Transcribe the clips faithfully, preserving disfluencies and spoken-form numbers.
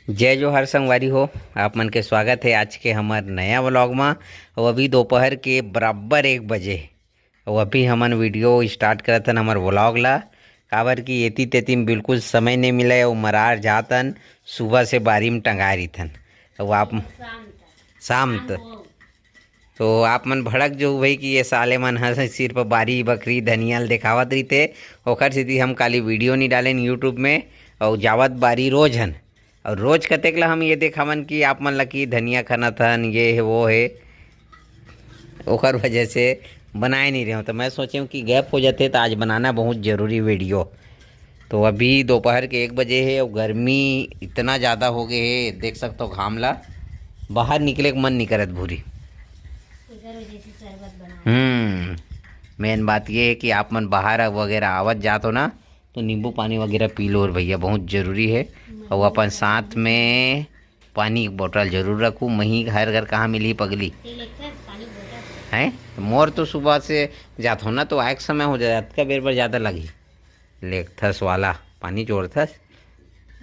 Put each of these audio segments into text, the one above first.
जय जोहार संगवारी हो, आप मन के स्वागत हे आज के हमर नया vlog मा। अउ अभी दोपहर के बराबर एक बजे, अउ अभी हमन video start करत हन हमर vlog ला, काबर कि एती तेती में बिल्कुल समय नइ मिलय अउ मरार जात हन, सुबह से बारी में टंगाए रहिथन। अउ आप शाम तक। शाम तक। शाम हो। तो आप मन भड़क जो भाई कि ये साले मन ह सिर्फ बारी बखरी धनिया ल देखावत रहिथे, ओखर सेती हम काली video नइ डालेन YouTube में। अउ जावत बारी रोज हन, अउ रोज कतेक ला हम ये देखावन कि आप मन ला कि धनिया खनत हन, ये हे वो हे, ओकर वजह से बनाए नइ रहेंव। तो मैं सोचेंव कि gap हो जाथे तो आज बनाना बहुत जरूरी video। तो अभी दोपहर के एक बजे हे अउ गर्मी इतना ज़्यादा हो गए हे, देख सकत हो घाम ला, बाहर निकले के मन नइ करत भूरी। एकर वजह से शरबत बना। हम्म, main बात ये हे कि आप मन बाहर वगैरह आवत जात हो ना, तो नींबू पानी वगैरह पी लो और भैया, बहुत जरूरी हे। अउ अपन साथ में पानी के बोतल जरूर रखू। मही हर घर कहाँ मिलही पगली? तेल एक ठस, पानी बोतल। हैं? तो मोर तो सुबह से जात हो ना, तो आए के समय हो जाए, अतका बेर बर ज़्यादा लगही। लेगथस वाला पानी जोड़थस।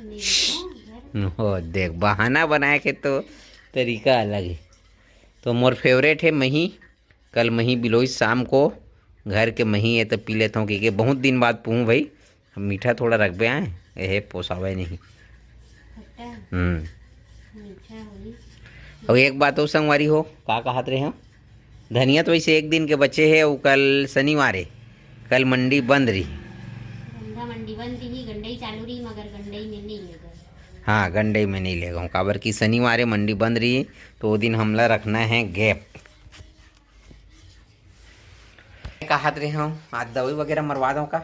नहीं, घर। हो, देख, बहाना बनाए के तो तरीका अलग हे। तो मोर favourite हे मही। कल मही बिलोइस शाम को, घर के मही हे तो पी लेथंव, कि के बहुत दिन बाद पीहूँ भाई। हम मीठा थोड़ा रखबे आए, एहे पोसावे नहीं। खट्टा। हम्म। मीठा होई। अउ एक बात अउ संगवारी हो, का कहत रहे हम? धनिया तो वैसे एक दिन के बचे हे, अउ कल शनिवार हे, कल मंडी बंद रही। गंगा मंडी बंद रही, गंडई चालू रही, मगर गंडई में नहीं लेगो। हाँ, गंडई में नहीं लेगो, काबर कि शनिवार हे मंडी बंद रही, तो वो दिन हमला रखना हे gap। कहत रहे हम, आज दवाई वगैरह मरवा दो का?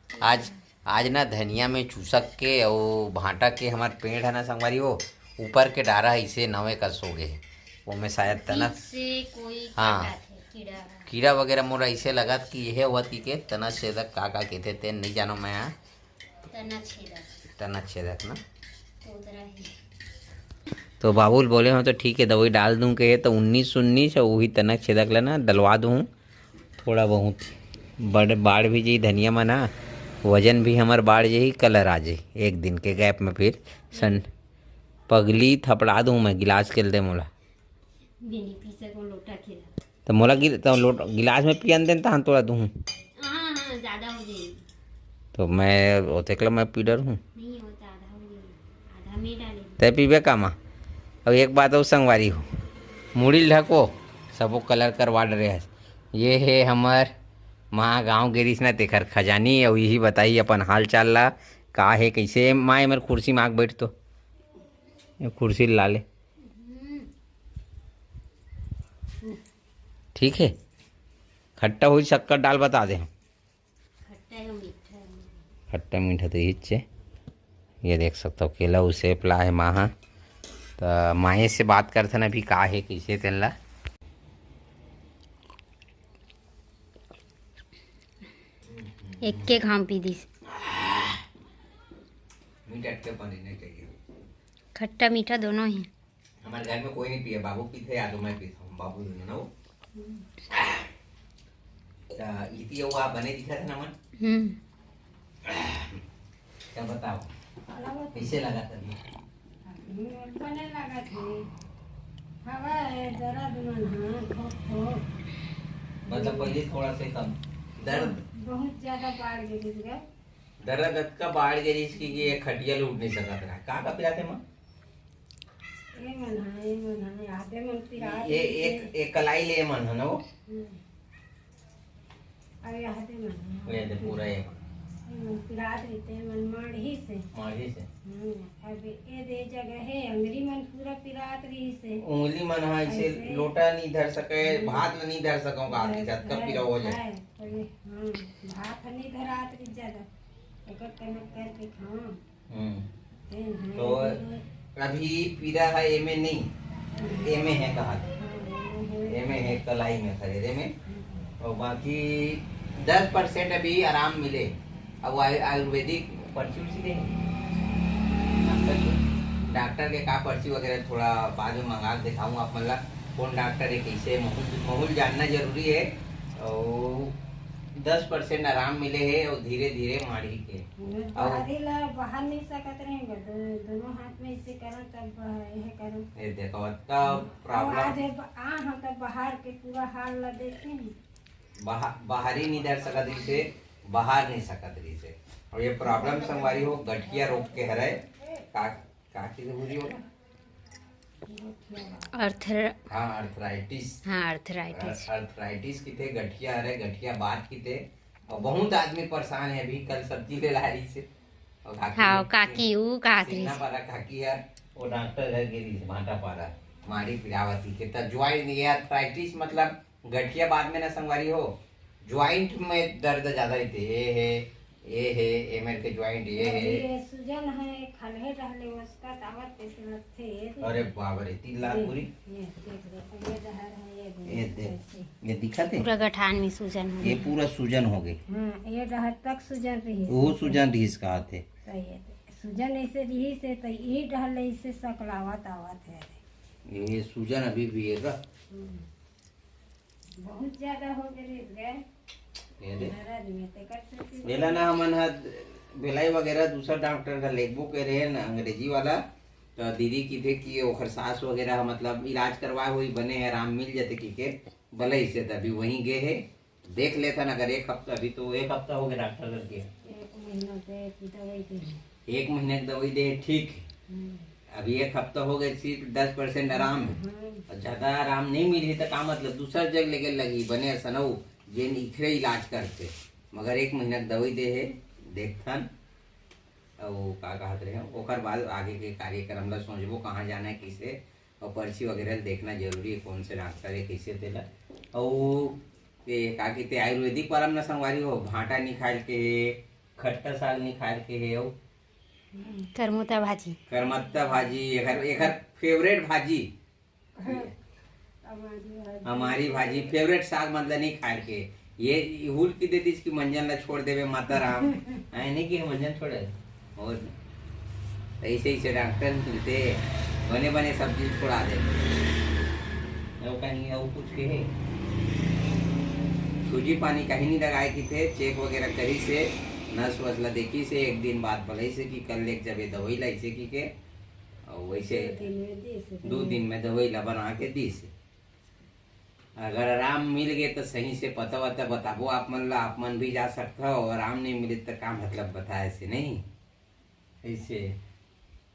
आज, आज ना धनिया में चूसक के अउ भांटा के हमर पेड़ हे ना संगवारी हो, ऊपर के डारा अइसे नवे कस हो गए हे, ओमे शायद तना, बीच से कोई हाँ। काटत हे, कीड़ा। कीड़ा वगैरह मोला अइसे लगत कि यह होवत कि के तना छेदक का का कहिथे, तेन नइ जानों मैं हा। तना छेदक। तना छेदक ना। तो उधर ही। तो बाबू ल बोले हों तो ठीक हे, दवाई डाल दूं कहे तो उन्नीस उन्नीस अउ वही तना छेदक ला ना डलवा दूं। थोड़ा बहुत बड़ बाढ़ भी जाही धनिया म ना, वजन भी हमर बाढ़ जाही, colour आ जाही एक दिन के gap में। फिर सन पगली थपड़ा दूं मैं, गिलास के दे मोला। बिनी पी सको लोटा खेला। तो मोला गिल-, तो लोट-, गिलास में पियन देन, तहन तोला दूं। हाँ, हाँ, ज्यादा हो गई। तो मैं ओतेक ला मैं पी डरहूं। नहीं, वो ज्यादा हो गई। आधा में डाले। तै पीबे का माँ? अब एक बात अउ संगवारी हो, मुड़ी ल ढको, सबो colour करवा डरे हस। ये हे हमर माँ गाँव गे रिहिस ना, तेखर खजानी, अउ यही बताही अपन हाल चाल ला, का हे, कैसे। माँ, एमर कुर्सी में आके बैठ तो, ये कुर्सी ला ले। ठीक हे, खट्टा होही, शक्कर डाल बता दे। खट्टा हे, मीठा हे। खट्टा मीठा तो इहिच हे। ये देख सकत हो, केला उ shape ला हे माँ हा। त माए से बात करथन अभी, का हे, कैसे तेन ला। एक के घाम पी दिस। मीठा के पानी नहीं चाहिए। खट्टा मीठा दोनों ही। हमारे घर में कोई नहीं पिए, बाबू पीथे या तो मैं पीता हूँ, बाबू जो है ना वो। त इति वो आप बने दिखा थे ना मन। हम्म। क्या बताओ, कैसे लगा तभी? बने लगा थे। हवा है, दर्द मन है, खो खो। मतलब पहले थोड़ा से कम दर्द। बहुत ज्यादा बाढ़ गिर गए। दर्द अतका बाढ़ गे रिहिस कि, कि ये खटिया ले उठ नहीं सकत रहा। का का पिरात हे माँ? ए मन हा, ए मन हा, आधे मन पिरात ये रहिस एक, हे। एक कलाई ले मन हा ना वो? हम्म। अउ ये आधे मन हा। ये दे पूरा ये मन। ए मन पिरात रहिस हे, मन माढ़ी से। माढ़ी से। हम्म, अब ए दे जगह हे, अंगरी मन पूरा पिरात रहिस हे। उंगली मन हा ऐसे ऐसे। लोटा नहीं धर सके, हम्म। भात नहीं धर सको का, धर, जतका धर, पीरा हो जाए। धर, पहले, हाँ, भात नहीं धरात रहिस ज्यादा। एकर कनक करके खाओ। हम्म। तेन है तो ये। अभी पीरा है एमे नहीं, हम्म। एमे है कहा। हाँ, एमे है। एमे है कलाई में, खरीदे में। हम्म। और बाकी दस percent अभी आराम मिले। अब आयु-, आयुर्वेदिक पर्ची उर्ची दे। डॉक्टर के, डॉक्टर के का पर्ची वगैरह थोड़ा बाद में मंगा के दिखाऊँ आप मन ला। कौन डॉक्टर है, कैसे, महूल, महूल जानना जरूरी है। और दस percent आराम मिले है और धीरे धीरे माढ़ी के। अउ बाहरी ला बाहर नहीं सकत रहे, दो-, दोनों हाथ तब ये करो। ये देखो, अतका problem। आज आ हम तब बाहर के पूरा हाल ला देखे ही। बाहर, बाहर ही नहीं डर सकत रहिसे, बाहर नहीं सकत रहिसे। और ये problem संगवारी हो, गठिया रोग के हरय। का, का चीज हो रही हो? अर्थर- हाँ, arthritis। हाँ, arthritis। अर-, arthritis किथे, गठिया हरय, गठिया बात किथे। और बहुत आदमी परेशान है अभी, कल सब्जी ले ला रही से। और काकी हाँ, है, काकी, वो का सीना रही। पारा काकी है, वो डॉक्टर घर गे रही से, भाटा पारा, माड़ी पिरावती के। त joint, ये arthritis मतलब गठिया बात में ना संगवारी हो, joint में दर्द ज्यादा रहते। ये है, ये है, ये मेरे के joint, ये है। ये सूजन है, खलहे रहले, उसका तावत कैसे लगते, ये तो अरे बाप रे, तीन लाख ये, पूरी। ये देख लो, ये डहर है, ये ये देख, ऐसे। ये दिखत है? पूरा गठान में सूजन हो ये गया। पूरा सूजन हो गई। हाँ, ये डहर तक सूजन रही। वो सूजन रही इसका हाथ है। तो ये सूजन ऐसे रही से, तो ये डहर ऐसे सकलावत आवत है। ये सूजन अभी भी है का? हम्म। बहुत ज्यादा हो गए रे। ये दे। हमारा नहीं है, तेकर से एला ना हमन ह भिलाई वगैरह दूसर डॉक्टर का लेगबो के रहे ना, अंग्रेजी वाला। तो दीदी किथे कि ओखर सास वगैरह ह, मतलब, इलाज करवाए हुई बने है, आराम मिल जाते कि के बलई से, तभी वहीं गए है। देख लेथन अगर एक हफ्ता, अभी तो एक हफ्ता हो गया डॉक्टर लग गया। एक महीना से दवाई दे। एक महीना की दवाई दे, ठीक। हम्म। अभी एक हफ्ता हो गए, सिर्फ दस percent आराम है। हम्म। और ज्यादा आराम नहीं मिली तो का मतलब, दूसर जग लेके लगी बने सनऊ, जेन इखरे इलाज करते। मगर एक महीना के दवाई दे है, देखथन। और का कहत रहे, ओकर बाद आगे के कार्यक्रम ला सोचबो, कहाँ जाना है, किसे, और पर्ची वगैरह देखना जरूरी है, कौन से डॉक्टर है, कैसे तेला। और ये का कहते, आयुर्वेदिक वाला में ना संगवारी हो, भांटा नहीं खाए के है, खट्टा साग नहीं खाए के है, और करमत्ता भाजी। करमत्ता भाजी, एकर, एकर favourite भाजी। हमारी भाजी। हमारी भाजी, favourite साग, मतलब, नहीं खाए के। ये हुल की दे दिस कि मंजन ला छोड़ देवे माता राम। आए नहीं कि मंजन छोड़े। और ऐसे, ऐसे डॉक्टर मिलते, बने, बने सब्जी छोड़ा दे। और कहीं और कुछ कहे, सूजी पानी कहीं नहीं लगाए किथे, check वगैरह करी से, नस वस ला देखी से, एक दिन बाद बोले से कि कल लेके जबे दवाई लाई से कि के, और वैसे दो दिन में दिस। दो दिन में दवाई ला बना के दिस। अगर आराम मिल गए तो सही से पता वता बताबो आप मन ला, आप मन भी जा सकता हो। आराम नहीं मिले तो का मतलब बताए से नहीं। ऐसे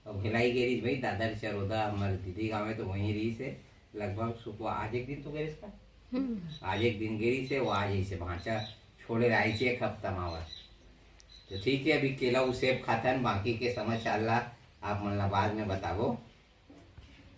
अब भिलाई गे रहिस भाई, दादा के चरोदा, हमर दीदी गाँव में तो वहीं रहिस हे, लगभग सुकवा आज एक दिन तो गे रहिस का? हम्म। आज एक दिन गे रहिस हे, वो आज ऐसे भांचा छोड़े रहिस हे एक हफ्ता मावर। तो ठीक है, अभी केला उ सेब खाथन, बाकी के समाचार ला आप मन ला बाद में बताबो।